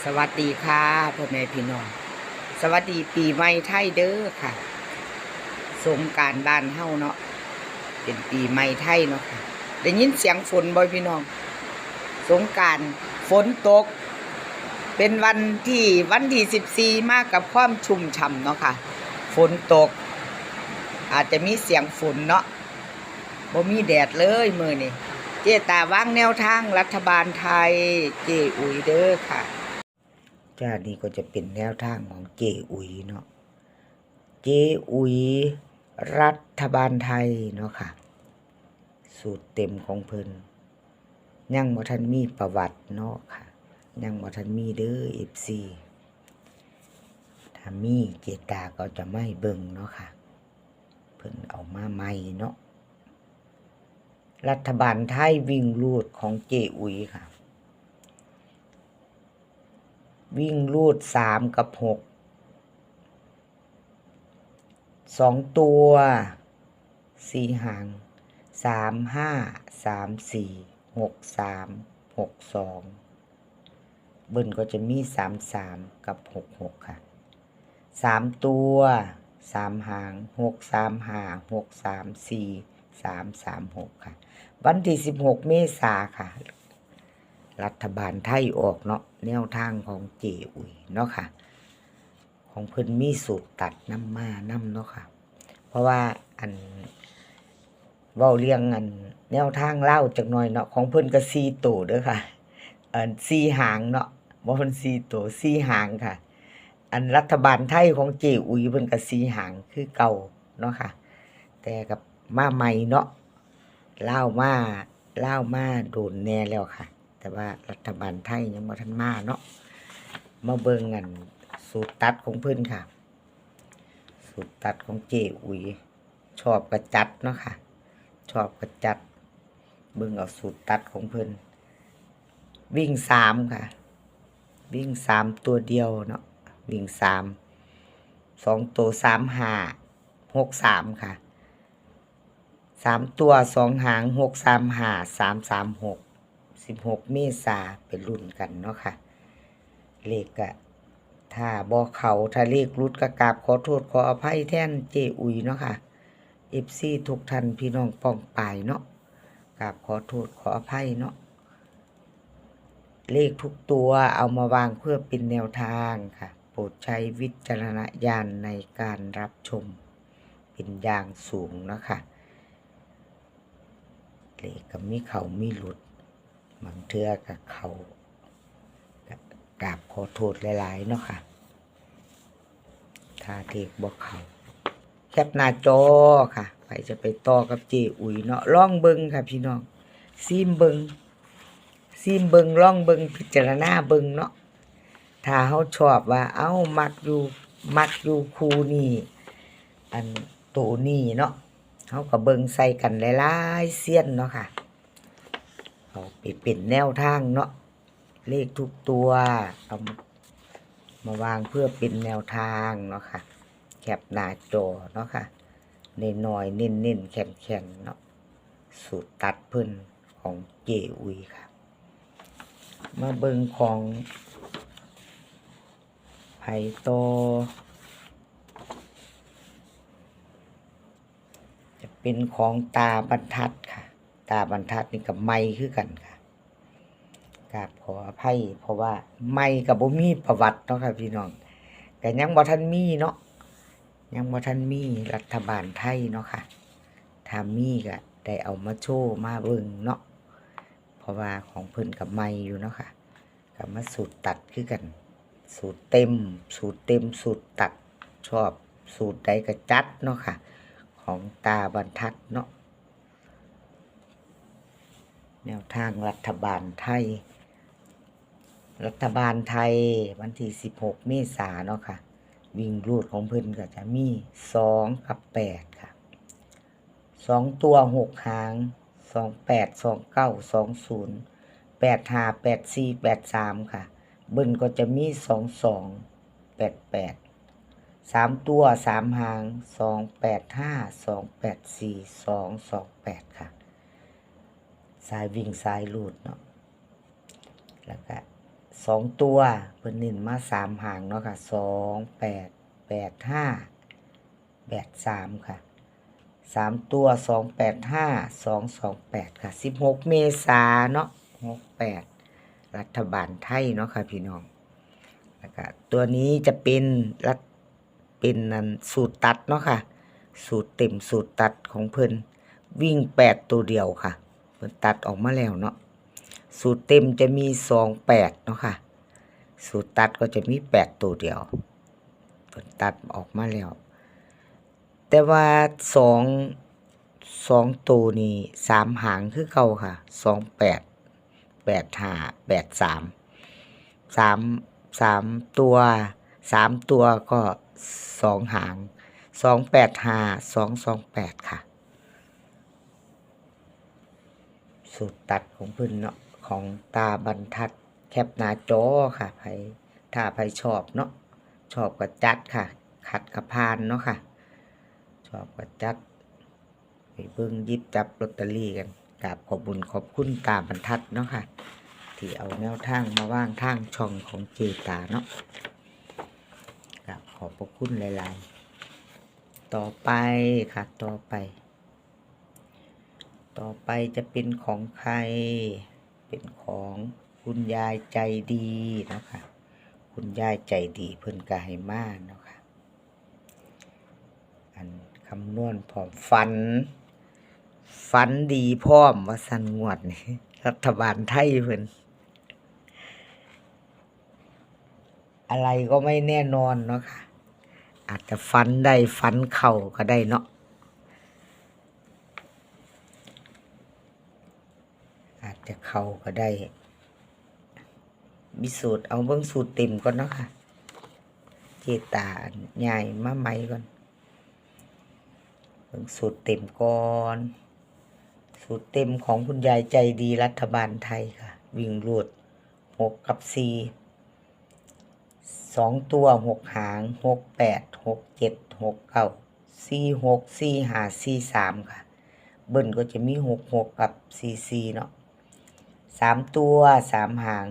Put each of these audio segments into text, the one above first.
ສະຫວັດດີຄ່ະພໍ່ແມ່ພີ່ນ້ອງ, ສະຫວັດດີປີໃໝ່ໄທເດີຄ່ະ. ສົງການບ້ານເຮົາເນາະ ເປັນປີໃໝ່ໄທເນາະຄ່ະ. ໄດ້ຍິນສຽງຝົນບໍ່ພີ່ນ້ອງ? ສົງການຝົນຕົກ ເປັນວັນທີ ວັນທີສິບສີ່ ມາກັບຄວາມຊຸ່ມຊ່ຳເນາະຄ່ະ. ຝົນຕົກ ອາດຈະມີສຽງຝົນເນາະ. ບໍ່ມີແດດເລີຍມື້ນີ້. ເຈ້ຕາວາງແນວທາງລັດຖະບານໄທ ເຈ້ອຸຍເດີຄ່ະ. ຈ້າ ນີ້ກໍຈະເປັນແນວທາງຂອງເຈ້ອຸຍເນາະ, ເຈ້ອຸຍລັດຖະບານໄທເນາະຄ່ະ. ສູດເຕັມຂອງເພິ່ນຍັງບໍ່ທັນມີປະຫວັດເນາະຄ່ະ, ຍັງບໍ່ທັນມີເດີ ເອັຟຊີ. ຖ້າມີ ເຈຕາກໍຈະມາໃຫ້ເບິ່ງເນາະຄ່ະ. ເພິ່ນເອົາມາໃໝ່ເນາະ. ລັດຖະບານໄທ ວິ່ງຮູດຂອງເຈ້ອຸຍຄ່ະ, ວິ່ງຮູດສາມກັບຫົກ, ສອງຕົວ ສີ່ຫາງ ສາມຫ້າ ສາມສີ່ ຫົກສາມ ຫົກສອງ. ເບິ້ນກໍຈະມີ ສາມສາມ ກັບ ຫົກຫົກ ຄ່ະ. ສາມຕົວ ສາມຫາງ ຫົກສາມຫ້າ ຫົກສາມສີ່ ສາມສາມຫົກ ຄ່ະ. ວັນທີສິບຫົກ ເມສາຄ່ະ ລັດຖະບານໄທອອກເນາະ, ແນວທາງຂອງເຈ້ອຸຍເນາະຄ່ະ. ຂອງເພິ່ນມີສູດຕັດນຳມານຳເນາະຄ່ະ. ເພາະວ່າ ອັນ ເວົ້າເລື່ອງ ອັນ ແນວທາງລາວຈັກໜ່ອຍເນາະ, ຂອງເພິ່ນກໍສີ່ໂຕເດີຄ່ະ, ອັນ ສີ່ຫາງເນາະ, ບໍ່ແມ່ນສີ່ໂຕ ສີ່ຫາງຄ່ະ. ອັນລັດຖະບານໄທຂອງເຈ້ອຸຍເພິ່ນກໍສີ່ຫາງຄືເກົ່າເນາະຄ່ະ, ແຕ່ກໍມາໃໝ່ເນາະ. ລາວມາ ລາວມາດົນແດ່ແລ້ວຄ່ະ, ແຕ່ວ່າລັດຖະບານໄທຍັງບໍ່ທັນມາເນາະ. ມາເບິ່ງ ອັນ ສູດຕັດຂອງເພິ່ນຄ່ະ, ສູດຕັດຂອງເຈ້ອຸຍ. ຊອບກໍຈັດເນາະຄ່ະ, ຊອບກໍຈັດ. ເບິ່ງເອົາສູດຕັດຂອງເພິ່ນ. ວິ່ງສາມຄ່ະ, ວິ່ງສາມຕົວດຽວເນາະ, ວິ່ງສາມ ສອງໂຕ ສາມຫ້າ ຫົກສາມຄ່ະ. ສາມຕົວ ສອງຫາງ ຫົກສາມຫ້າ ສາມສາມຫົກ. ສິບຫົກ ເມສາ ໄປລຸ້ນກັນເນາະຄ່ະ. ເລກກະ ຖ້າບໍ່ເຂົ້າ ຖ້າເລກຫຼຸດ ກໍກາບຂໍໂທດຂໍອະໄພແທນເຈ້ອຸຍເນາະຄ່ະ. ເອັຟຊີທຸກທ່ານ ພີ່ນ້ອງປ້ອງປາຍເນາະ, ກາບຂໍໂທດຂໍອະໄພເນາະ. ເລກທຸກຕົວເອົາມາວາງເພື່ອເປັນແນວທາງຄ່ະ, ໂປດໃຊ້ວິຈາລະນະຍານໃນການຮັບຊົມເປັນຢ່າງສູງເນາະຄ່ະ. ເລກກໍມີເຂົ້າມີຫຼຸດ, ບາງເທື່ອກໍເຂົ້າ, ກໍກາບຂໍໂທດຫຼາຍໆເນາະຄ່ະ. ຖ້າເລກບໍ່ເຂົ້າ ແຄປໜ້າຈໍຄ່ະ, ໃຜຈະໄປຕໍ່ກັບເຈ້ອຸຍເນາະ, ລອງເບິ່ງຄ່ະພີ່ນ້ອງ, ຊີມເບິ່ງ ຊີມເບິ່ງ ລອງເບິ່ງ ພິຈາລະນາເບິ່ງເນາະ. ຖ້າເຮົາຊອບວ່າ ເອົ້າ ມັກຢູ່ ມັກຢູ່ຄູ່ນີ້ ອັນໂຕນີ້ເນາະ, ເຮົາກໍເບິ່ງໃສ່ກັນຫຼາຍໆຊຽນເນາະຄ່ະ, ເອົາໄປເປັນແນວທາງເນາະ. ເລກທຸກຕົວເອົາມາວາງເພື່ອເປັນແນວທາງເນາະຄ່ະ, ແຄປໜ້າຈໍເນາະຄ່ະ, ນ້ອຍໆ ເນັ້ນໆ ແຂນໆເນາະ. ສູດຕັດເພິ່ນຂອງເຈ້ອຸຍຄ່ະ. ມາເບິ່ງຂອງໃຜຕໍ່, ຈະເປັນຂອງຕາບັນທັດຄ່ະ. ຕາບັນທັດນີ້ກໍໃໝ່ຄືກັນຄ່ະ, ກາບຂໍອະໄພ ເພາະວ່າໃໝ່ກໍບໍ່ມີປະຫວັດເນາະຄ່ະພີ່ນ້ອງ, ກໍຍັງບໍ່ທັນມີເນາະ, ຍັງບໍ່ທັນມີລັດຖະບານໄທເນາະຄ່ະ. ຖ້າມີກໍໄດ້ເອົາມາໂຊມາເບິ່ງເນາະ, ເພາະວ່າຂອງເພິ່ນກໍໃໝ່ຢູ່ເນາະຄ່ະ. ກໍມາສູດຕັດຄືກັນ, ສູດເຕັມ ສູດເຕັມ ສູດຕັດ, ຊອບສູດໃດກໍຈັດເນາະຄ່ະ, ຂອງຕາບັນທັດເນາະ. ແນວທາງລັດຖະບານໄທ, ລັດຖະບານໄທວັນທີສິບຫົກ ເມສາເນາະຄ່ະ. ວິ່ງຮູດຂອງເພິ່ນກໍຈະມີສອງກັບແປດຄ່ະ. ສອງຕົວ ຫົກຫາງ ສອງແປດ ສອງເກົ້າ ສອງສູນ ແປດຫ້າ ແປດສີ່ ແປດສາມຄ່ະ. ເບິ້ນກໍຈະມີ ສອງສອງ ແປດແປດ. ສາມຕົວ ສາມຫາງ ສອງແປດຫ້າ ສອງແປດສີ່ ສອງສອງແປດຄ່ະ. ສາຍວິ່ງສາຍຮູດເນາະ. ແລ້ວກະ ສອງຕົວ ເພິ່ນເນັ້ນມາສາມຫາງເນາະຄ່ະ ສອງແປດ ແປດຫ້າ ແປດສາມຄ່ະ. ສາມຕົວ ສອງແປດຫ້າ ສອງສອງແປດຄ່ະ. ສິບຫົກເມສາເນາະ ຫົກແປດ ລັດຖະບານໄທເນາະຄ່ະພີ່ນ້ອງ. ແລ້ວກະຕົວນີ້ຈະເປັນລັດ ເປັນອັນສູດຕັດເນາະຄ່ະ ສູດເຕັມສູດຕັດຂອງເພິ່ນ ວິ່ງແປດໂຕດຽວຄ່ະ. ເພິ່ນຕັດອອກມາແລ້ວເນາະ ສູດເຕັມຈະມີສອງແປດເນາະຄ່ະ ສູດຕັດກໍຈະມີແປດໂຕດຽວ ເພິ່ນຕັດອອກມາແລ້ວ. ແຕ່ວ່າສອງ ສອງໂຕນີ້ສາມຫາງຄືເກົ່າຄ່ະ ສອງແປດ ແປດຫ້າ ແປດສາມ ສາມ ສາມຕົວ ສາມຕົວກໍສອງຫາງ ສອງແປດຫ້າ ສອງສອງແປດຄ່ະ. ສູດຕັດຂອງເພິ່ນເນາະ ຂອງຕາບັນທັດ ແຄບໜ້າຈໍຄ່ະ ໃຜ ຖ້າໃຜຊອບເນາະ ຊອບກໍຈັດຄ່ະ ຂັດກໍຜ່ານເນາະຄ່ະ ຊອບກໍຈັດ ໄປເບິ່ງ ຫຍິບຈັບລອດເຕີຣີກັນ. ກາບຂອບບຸນຂອບຄຸນຕາບັນທັດເນາະຄ່ະ ທີ່ເອົາແນວທາງມາວາງທາງຊ່ອງຂອງເຈຕາເນາະ ກາບຂອບພະຄຸນຫຼາຍໆ. ຕໍ່ໄປຄ່ະ ຕໍ່ໄປ ຕໍ່ໄປຈະເປັນຂອງໃຜ? ເປັນຂອງຄຸນຍາຍໃຈດີເນາະຄ່ະ ຄຸນຍາຍໃຈດີເພິ່ນກໍໃຫ້ມາເນາະຄ່ະ. ອັນຄຳນວນພ້ອມ ຝັນ ຝັນດີພ້ອມວ່າຊັ້ນ ງວດນີ້ ລັດຖະບານໄທເພິ່ນ อะไรก็ไม่แน่นอนเนาะค่ะ อาจจะฝันได้ฝันเข้าก็ได้เนาะ อาจจะเข้าก็ได้ มีสูตร เอาเบิ่งสูตรเต็มก่อนเนาะค่ะ เจตาย้ายมาใหม่ก่อน เบิ่งสูตรเต็มก่อน สูตรเต็มของคุณยายใจดีรัฐบาลไทยค่ะ วิ่งรูดหกกับสี่ สองตัวหกหาง หกแปด หกเจ็ด หกเก้า สี่หก สี่ห้า สี่สามค่ะ เบิ้ลก็จะมีหกหกกับสี่สี่เนาะ สามตัวสามหาง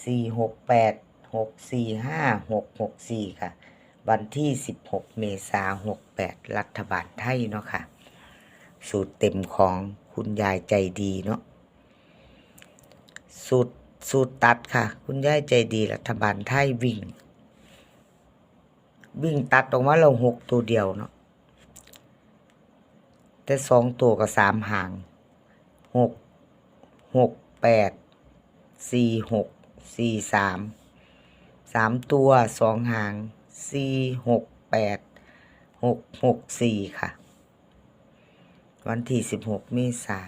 สี่หกแปด หกสี่ห้า หกหกสี่ค่ะ วันที่สิบหกเมษาหกแปด รัฐบาลไทยเนาะค่ะ สูตรเต็มของคุณยายใจดีเนาะ สูตร สูตรตัดค่ะ คุณยายใจดีรัฐบาลไทยวิ่ง วิ่งตัดออกมาแล้วหกตัวเดียวเนาะ แต่สองตัวก็สามหาง หก หกแปด สี่หก สี่สาม สามตัวสองหาง สี่หกแปด หกหกสี่ค่ะ วันที่สิบหกเมษา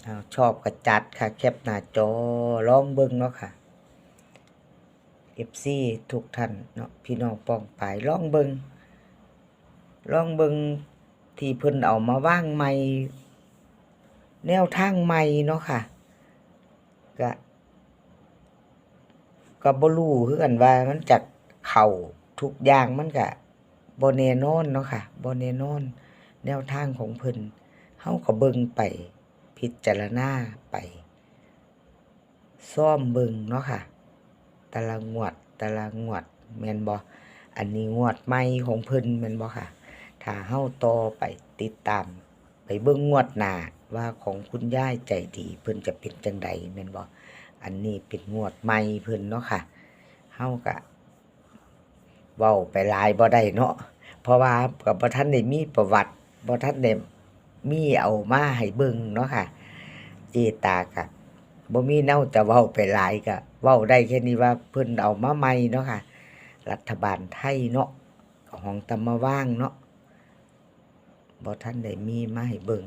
เอา ชอบก็จัดค่ะ แคปหน้าจอ ลองเบิ่งเนาะค่ะ เอฟซี ทุกท่านเนาะ พี่น้องป้องปาย ลองเบิ่ง ลองเบิ่งที่เพิ่นเอามาวางใหม่ แนวทางใหม่เนาะค่ะ ก็ ก็บ่รู้คือกันว่ามันจะเข้าทุกอย่าง มันก็บ่แน่นอนเนาะค่ะ บ่แน่นอน แนวทางของเพิ่น เราก็เบิ่งไป พิจารณาไป ซ่อมเบิ่งเนาะค่ะ แต่ละงวด แต่ละงวด แม่นบ่ อันนี้งวดใหม่ของเพิ่นแม่นบ่ค่ะ ถ้าเราต่อไปติดตาม ไปเบิ่งงวดหน้าว่าของคุณยายใจดีเพิ่นจะเป็นจั่งใดแม่นบ่ อันนี้เป็นงวดใหม่เพิ่นเนาะค่ะ เราก็เว้าไปหลายบ่ได้เนาะ เพราะว่าก็บ่ทันได้มีประวัติ บ่ทันได้มีเอามาให้เบิ่งเนาะค่ะ เจตาก็บ่มีแนวจะเว้าไปหลาย ก็เว้าได้แค่นี้ว่าเพิ่นเอามาใหม่เนาะค่ะ รัฐบาลไทยเนาะ ของตำมาวางเนาะ บ่ทันได้มีมาให้เบิ่ง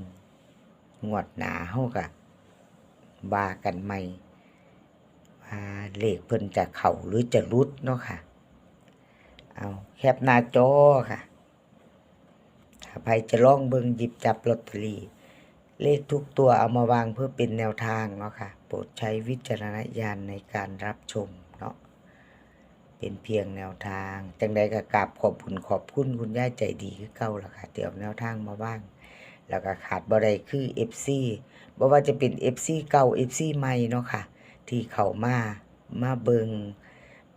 งวดหน้าเราก็ว่ากันใหม่ ว่าเลขเพิ่นจะเข้าหรือจะหลุดเนาะค่ะ เอา แคปหน้าจอค่ะ ถ้าไผจะลองเบิ่งหยิบจับลอตเตอรี่ เลขทุกตัวเอามาวางเพื่อเป็นแนวทางเนาะค่ะ โปรดใช้วิจารณญาณในการรับชมเนาะ เป็นเพียงแนวทาง จั่งใดก็กราบขอบบุญขอบคุณคุณยายใจดีคือเก่าล่ะค่ะ ที่เอาแนวทางมาวาง แล้วก็ขาดบ่ได้คือเอฟซี บ่ว่าจะเป็นเอฟซีเก่า เอฟซีใหม่เนาะค่ะ ที่ ທີ່ເຂົ້າມາ ມາເບິ່ງ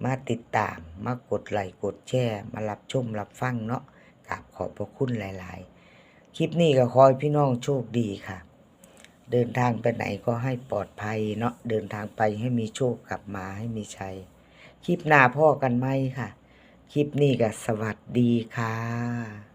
ມາຕິດຕາມ ມາກົດໄລກົດແຊ ມາຮັບຊົມຮັບຟັງເນາະ ກາບຂອບພະຄຸນຫຼາຍໆ. ຄລິບນີ້ກໍຂໍໃຫ້ພີ່ນ້ອງໂຊກດີຄ່ະ ເດີນທາງໄປໃຫນກໍໃຫ້ປອດໄພເນາະ ເດີນທາງໄປໃຫ້ມີໂຊກ ກັບມາໃຫ້ມີໄຊ. ຄລິບໜ້າພໍ້ກັນໃໝ່ຄ່ະ. ຄລິບນີ້ກໍສະຫວັດດີຄ່ະ.